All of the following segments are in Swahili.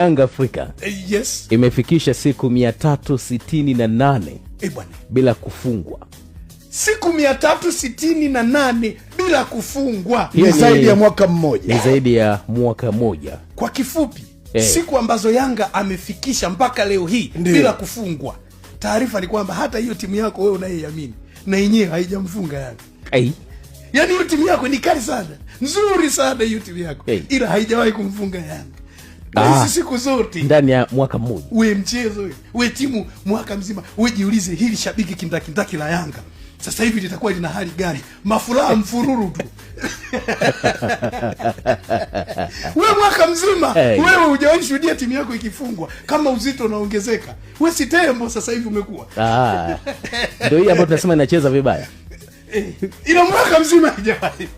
Yanga Afrika Yes. imefikisha siku 368 Bwana, bila kufungwa. Siku 368 bila kufungwa. Hiyo Ni zaidi ya mwaka mmoja. Ni zaidi ya mwaka mmoja. Kwa kifupi, siku ambazo Yanga amefikisha mpaka leo hii bila kufungwa, taarifa ni kwamba hata hiyo timu yako wewe unayeiamini na yenyewe haijamfunga Yanga. Hey. Yaani hiyo timu yako ni kali sana, nzuri sana hiyo timu yako, ila haijawahi kumfunga Yanga. Na hizi siku zote ndani ya mwaka mmoja. We mchezo we, we timu mwaka mzima, we jiulize hili shabiki kindakindaki la Yanga sasa hivi litakuwa lina hali gani? Mafuraha mfururu tu. We mwaka mzima wewe hujawahi shuhudia timu yako ikifungwa, kama uzito unaongezeka. We si tembo sasa hivi umekuwa. Ndio hii ambayo tunasema inacheza vibaya. Ila mwaka mzima haijawahi.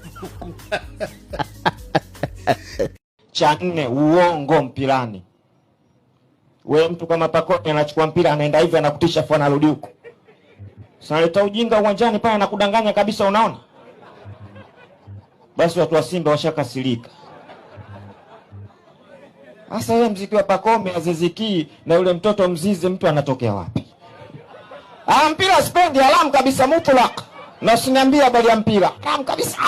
Cha nne, uongo mpirani. We mtu kama Pacome anachukua mpira anaenda hivi anakutisha afu anarudi huko. Sasa ujinga uwanjani pale anakudanganya kabisa, unaona? Basi watu wa Simba washakasirika. Sasa yeye mziki wa Pacome Aziz Ki na yule mtoto Mzize, mtu anatokea wapi? Mpira sipendi, haramu kabisa mutlaq. Na usiniambie habari ya mpira. Haramu kabisa.